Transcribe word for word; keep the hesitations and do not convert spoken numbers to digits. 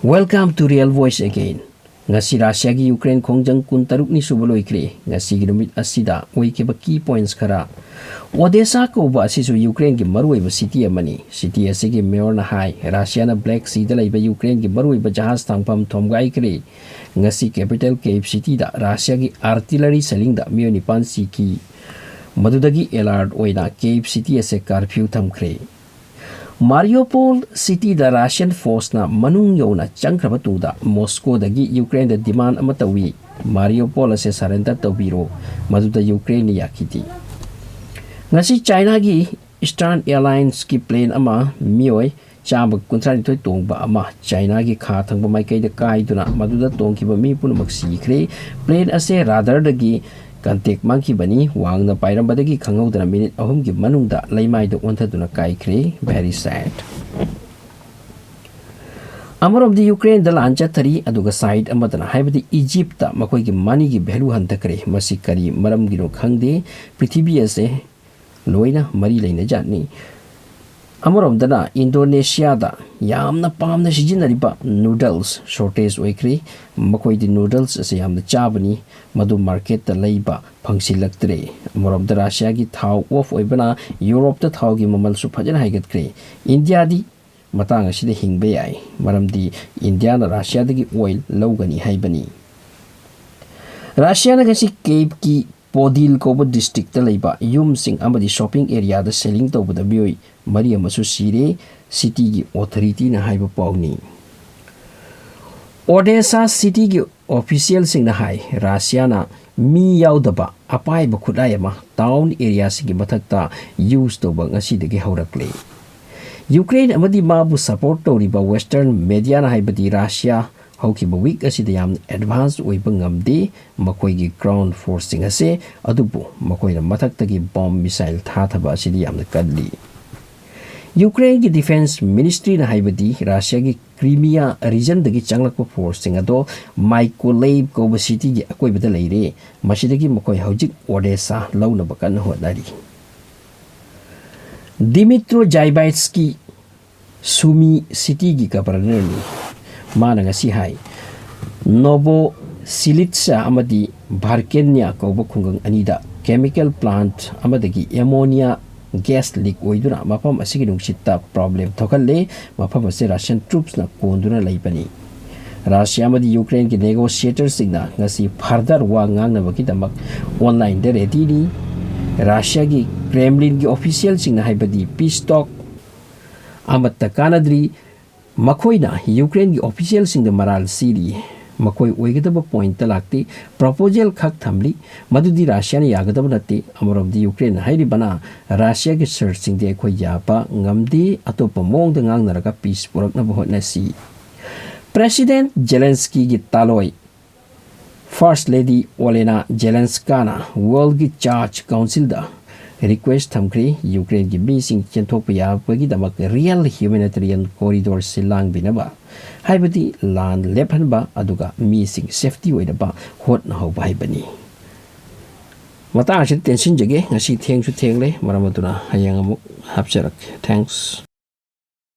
Welcome to Real Voice again. ꯉꯁꯤ ꯔꯥꯁꯤꯌꯥꯒꯤ Ukraine ꯈꯣꯡꯖꯪ ꯀꯨꯟꯇꯔꯨꯛꯅꯤ ꯁꯨꯕ ꯂꯣꯏꯈ꯭ꯔꯦ꯫ ꯉꯁꯤꯒꯤ ꯅꯨꯃꯤꯠ ꯑꯁꯤꯗ ꯑꯣꯏꯈꯤꯕ key points ꯈꯔ꯫ ꯑꯣꯗꯦꯁꯥ ꯀꯧꯕ ꯑꯁꯤꯁꯨ ꯌꯨꯀ꯭ꯔꯦꯟꯒꯤ ꯃꯔꯨꯑꯣꯏꯕ city ꯑꯃꯅꯤ꯫ City ꯑꯁꯤꯒꯤ mayorꯅ ꯍꯥꯏ, ꯔꯥꯁꯤꯌꯥꯅ Black Seaꯗ ꯂꯩꯕ ꯌꯨꯀ꯭ꯔꯦꯟꯒꯤ ꯃꯔꯨꯑꯣꯏꯕ ꯖꯍꯥꯖ ꯊꯥꯡꯐꯝ ꯊꯣꯝꯒꯥꯏꯈ꯭ꯔꯦ꯫ ꯉꯁꯤ capital Kyiv cityꯗ ꯔꯥꯁꯤꯌꯥꯒꯤ artillery shellingꯗ ꯃꯤꯑꯣꯏ ꯅꯤꯄꯥꯟ ꯁꯤꯈꯤ꯫ ꯃꯗꯨꯗꯒꯤ alert ꯑꯣꯏꯅ Kyiv city ꯑꯁꯤ curfew ꯊꯝꯈ꯭ꯔꯦ꯫ Mariupol cityꯗ Russian forceꯅ ꯃꯅꯨꯡ ꯌꯧꯅ ꯆꯪꯈ꯭ꯔꯕ ꯇꯨꯡꯗ Moscowꯗꯒꯤ ꯌꯨꯀ꯭ꯔꯦꯟꯗ demand ꯑꯃ ꯇꯧꯏ, "Mariupol ꯑꯁꯦ surrender ꯇꯧꯕꯤꯔꯣ", ꯃꯗꯨꯗ ꯌꯨꯀ꯭ꯔꯦꯟꯅ ꯌꯥꯈꯤꯗꯦ꯫ ꯉꯁꯤ ꯆꯥꯏꯅꯥꯒꯤ Eastern Airlinesꯀꯤ plane ꯑꯃ ꯃꯤꯑꯣꯏ ꯆꯥꯝꯃ ꯀꯨꯟꯊ꯭ꯔꯥꯅꯤꯊꯣꯏ ꯇꯣꯡꯕ ꯑꯃ ꯆꯥꯏꯅꯥꯒꯤ ꯈꯥ ꯊꯪꯕ ꯃꯥꯏꯀꯩꯗ ꯀꯥꯏꯗꯨꯅ ꯃꯗꯨꯗ ꯇꯣꯡꯈꯤꯕ ꯃꯤ ꯄꯨꯝꯅꯃꯛ ꯁꯤꯈ꯭ꯔꯦ꯫ Plane ꯑꯁꯦ radarꯗꯒꯤ contact ꯃꯥꯡꯈꯤꯕꯅꯤ꯫ ꯋꯥꯡꯅ ꯄꯥꯏꯔꯝꯕꯗꯒꯤ ꯈꯪꯍꯧꯗꯅ minute ꯑꯍꯨꯝꯒꯤ ꯃꯅꯨꯡꯗ ꯂꯩꯃꯥꯏꯗ ꯑꯣꯟꯊꯗꯨꯅ ꯀꯥꯏꯈ꯭ꯔꯦ꯫ Very sad꯫ ꯑꯃꯔꯣꯝꯗ ꯌꯨꯀ꯭ꯔꯦꯟꯗ ꯂꯥꯟ ꯆꯠꯊꯔꯤ, ꯑꯗꯨꯒ side ꯑꯃꯗꯅ, ꯍꯥꯏꯕꯗꯤ ꯏꯖꯤꯞꯇ, ꯃꯈꯣꯏꯒꯤ moneyꯒꯤ value ꯍꯟꯊꯈ꯭ꯔꯦ꯫ ꯃꯁꯤ ꯀꯔꯤ ꯃꯔꯝꯒꯤꯅꯣ ꯈꯪꯗꯦ꯫ ꯄ꯭ꯔꯤꯊꯤꯕꯤ ꯑꯁꯦ ꯂꯣꯏꯅ ꯃꯔꯤ ꯂꯩꯅꯖꯥꯠꯅꯤ꯫ ꯑꯃꯔꯣꯝꯗꯅ ꯏꯟꯗꯣꯅꯦꯁꯤꯌꯥꯗ ꯌꯥꯝꯅ ꯄꯥꯝꯅ ꯁꯤꯖꯤꯟꯅꯔꯤꯕ noodles shortage ꯑꯣꯏꯈ꯭ꯔꯦ꯫ ꯃꯈꯣꯏꯗꯤ noodles ꯑꯁꯤ ꯌꯥꯝꯅ ꯆꯥꯕꯅꯤ꯫ ꯃꯗꯨ marketꯇ ꯂꯩꯕ ꯐꯪꯁꯤꯜꯂꯛꯇ꯭ꯔꯦ꯫ ꯑꯃꯔꯣꯝꯗ ꯔꯥꯁꯤꯌꯥꯒꯤ ꯊꯥꯎ off ꯑꯣꯏꯕꯅ ꯌꯨꯔꯣꯞꯇ ꯊꯥꯎꯒꯤ ꯃꯃꯜꯁꯨ ꯐꯖꯅ ꯍꯥꯏꯒꯠꯈ꯭ꯔꯦ꯫ ꯏꯟꯗꯤꯌꯥꯗꯤ ꯃꯇꯥꯡ ꯑꯁꯤꯗ ꯍꯤꯡꯕ ꯌꯥꯏ, ꯃꯔꯝꯗꯤ ꯏꯟꯗꯤꯌꯥꯅ ꯔꯥꯁꯤꯌꯥꯗꯒꯤ oil ꯂꯧꯒꯅꯤ ꯍꯥꯏꯕꯅꯤ꯫ ꯔꯥꯁꯤꯌꯥꯅ ꯉꯁꯤ ꯀꯦꯞꯀꯤ ꯄꯣꯗꯤꯜ ꯀꯧꯕ districtꯇ ꯂꯩꯕ ꯌꯨꯝꯁꯤꯡ ꯑꯃꯗꯤ shopping areaꯗ shelling ꯇꯧꯕꯗ ꯃꯤꯑꯣꯏ ꯃꯔꯤ ꯑꯃꯁꯨ ꯁꯤꯔꯦ, cityꯒꯤ authorityꯅ ꯍꯥꯏꯕ ꯄꯥꯎꯅꯤ꯫ Odessa cityꯒꯤ officialꯁꯤꯡꯅ ꯍꯥꯏ, ꯔꯥꯁꯤꯌꯥꯅ ꯃꯤ ꯌꯥꯎꯗꯕ ꯑꯄꯥꯏꯕ ꯈꯨꯠꯂꯥꯏ ꯑꯃ town areaꯁꯤꯡꯒꯤ ꯃꯊꯛꯇ use ꯇꯧꯕ ꯉꯁꯤꯗꯒꯤ ꯍꯧꯔꯛꯂꯦ꯫ ꯌꯨꯀ꯭ꯔꯦꯟ ꯑꯃꯗꯤ ꯃꯥꯕꯨ support ꯇꯧꯔꯤꯕ Western mediaꯅ ꯍꯥꯏꯕꯗꯤ ꯔꯥꯁꯤꯌꯥ ꯍꯧꯈꯤꯕ week ꯑꯁꯤꯗ ꯌꯥꯝꯅ advance ꯑꯣꯏꯕ ꯉꯝꯗꯦ ꯃꯈꯣꯏꯒꯤ ground forceꯁꯤꯡ ꯑꯁꯦ, ꯑꯗꯨꯕꯨ ꯃꯈꯣꯏꯅ ꯃꯊꯛꯇꯒꯤ bomb missile ꯊꯥꯊꯕ ꯑꯁꯤꯗꯤ ꯌꯥꯝꯅ ꯀꯜꯂꯤ꯫ ꯌꯨꯀ꯭ꯔꯦꯟꯒꯤ defence ministryꯅ ꯍꯥꯏꯕꯗꯤ ꯔꯥꯁꯤꯌꯥꯒꯤ Crimea regionꯗꯒꯤ ꯆꯪꯂꯛꯄ forceꯁꯤꯡ ꯑꯗꯣ Mykolaiv ꯀꯧꯕ cityꯒꯤ ꯑꯀꯣꯏꯕꯗ ꯂꯩꯔꯦ, ꯃꯁꯤꯗꯒꯤ ꯃꯈꯣꯏ ꯍꯧꯖꯤꯛ Odessa ꯂꯧꯅꯕ ꯀꯟꯅ ꯍꯣꯠꯅꯔꯤ꯫ Dmytro Zhivaytskyi Sumy cityꯒꯤ governorꯅꯤ꯫ ꯃꯥꯅ ꯉꯁꯤ ꯍꯥꯏ, ꯅꯣꯕꯣꯁꯤꯂꯤꯠꯁ ꯑꯃꯗꯤ ꯚꯥꯔꯀꯦꯟꯌꯥ ꯀꯧꯕ ꯈꯨꯡꯒꯪ ꯑꯅꯤꯗ chemical plant ꯑꯃꯗꯒꯤ ammonia gas leak ꯑꯣꯏꯗꯨꯅ ꯃꯐꯝ ꯑꯁꯤꯒꯤ ꯅꯨꯡꯁꯤꯠꯇ problem ꯊꯣꯛꯍꯜꯂꯦ꯫ ꯃꯐꯝ ꯑꯁꯤ Russian troopsꯅ ꯀꯣꯟꯗꯨꯅ ꯂꯩꯕꯅꯤ꯫ ꯔꯥꯁꯤꯌꯥ ꯑꯃꯗꯤ ꯌꯨꯀ꯭ꯔꯦꯟꯒꯤ negotiatorꯁꯤꯡꯅ ꯉꯁꯤ further ꯋꯥ ꯉꯥꯡꯅꯕꯒꯤꯗꯃꯛ onlineꯗ readyꯅꯤ꯫ ꯔꯥꯁꯤꯌꯥꯒꯤ Kremlinꯒꯤ officialꯁꯤꯡꯅ ꯍꯥꯏꯕꯗꯤ peace talk ꯑꯃꯠꯇ ꯀꯥꯟꯅꯗ꯭ꯔꯤ꯫ ꯃꯈꯣꯏꯅ ꯌꯨꯀ꯭ꯔꯦꯟꯒꯤ officialꯁꯤꯡꯗ ꯃꯔꯥꯜ ꯁꯤꯔꯤ꯫ ꯃꯈꯣꯏ ꯑꯣꯏꯒꯗꯕ pointꯇ ꯂꯥꯛꯇꯦ꯫ Proposal ꯈꯛ ꯊꯝꯂꯤ꯫ ꯃꯗꯨꯗꯤ ꯔꯥꯁꯤꯌꯥꯅ ꯌꯥꯒꯗꯕ ꯅꯠꯇꯦ꯫ ꯑꯃꯔꯣꯝꯗ ꯌꯨꯀ꯭ꯔꯦꯟꯅ ꯍꯥꯏꯔꯤꯕꯅ ꯔꯥꯁꯤꯌꯥꯒꯤ ꯁꯔꯁꯤꯡꯗꯤ ꯑꯩꯈꯣꯏ ꯌꯥꯕ ꯉꯝꯗꯦ꯫ ꯑꯇꯣꯞꯄ ꯃꯑꯣꯡꯗ ꯉꯥꯡꯅꯔꯒ peace ꯄꯨꯔꯛꯅꯕ ꯍꯣꯠꯅꯁꯤ꯫ President Zelenskyꯒꯤ ꯇꯥꯂꯣꯏ First Lady Olena Zelenskana Worldꯒꯤ Church Councilꯗ request ꯊꯝꯈ꯭ꯔꯦ, ꯌꯨꯀ꯭ꯔꯦꯟꯒꯤ ꯃꯤꯁꯤꯡ ꯆꯦꯟꯊꯣꯛꯄ ꯌꯥꯕꯒꯤꯗꯃꯛ real humanitarian corridor ꯁꯤꯜ ꯂꯥꯡꯕꯤꯅꯕ, ꯍꯥꯏꯕꯗꯤ ꯂꯥꯟ ꯂꯦꯞꯍꯟꯕ ꯑꯗꯨꯒ ꯃꯤꯁꯤꯡ safety ꯑꯣꯏꯅꯕ ꯍꯣꯠꯅꯍꯧꯕ ꯍꯥꯏꯕꯅꯤ꯫ ꯃꯇꯥꯡ ꯑꯁꯤꯗ ꯇꯦꯟꯁꯤꯟꯖꯒꯦ꯫ ꯉꯁꯤ ꯊꯦꯡꯁꯨ ꯊꯦꯡꯂꯦ, ꯃꯔꯝ ꯑꯗꯨꯅ ꯍꯌꯦꯡ ꯑꯃꯨꯛ ꯍꯥꯞꯆꯔꯛꯀꯦ꯫ Thanks꯫